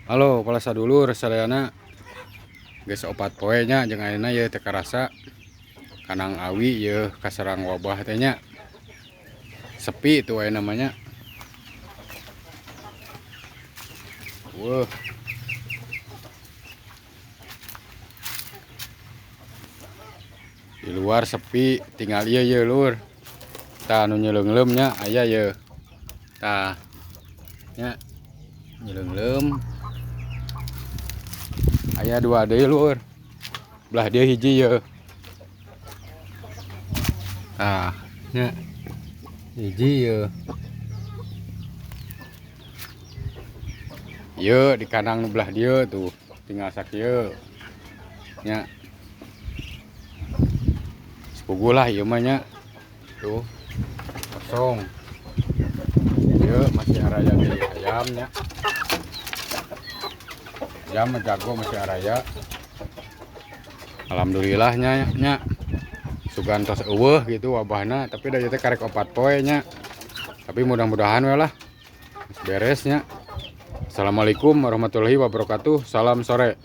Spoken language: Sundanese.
Halo para sadulur sadayana, geus 4 poe nya jeung ayeuna ieu teu karasa Kandang Awi ieu kaserang wabah teh nya. Sepi tuh aya namanya. Wah. Di luar sepi, tinggal ieu ye lur. Tah anu nyeleungleum nya aya ye. Tah nya nyeleungleum. Aya 2 deui lur. Belah dieu hiji ye. Tah nya hiji ye. Ye di kandang nu belah dieu tuh tinggal sakieu. Nya. Sepuguh lah ieu mah nya. Tuh kosong. Ieu masih araya di ayam nya. Ayam mah jago masih araya. Alhamdulillah nya, nya. Sugan tos eueuh gitu wabahna, tapi da ieu teh karek 4 poe nya. Tapi mudah-mudahan we lah beres nya. Assalamualaikum warahmatullahi wabarakatuh. Salam sore.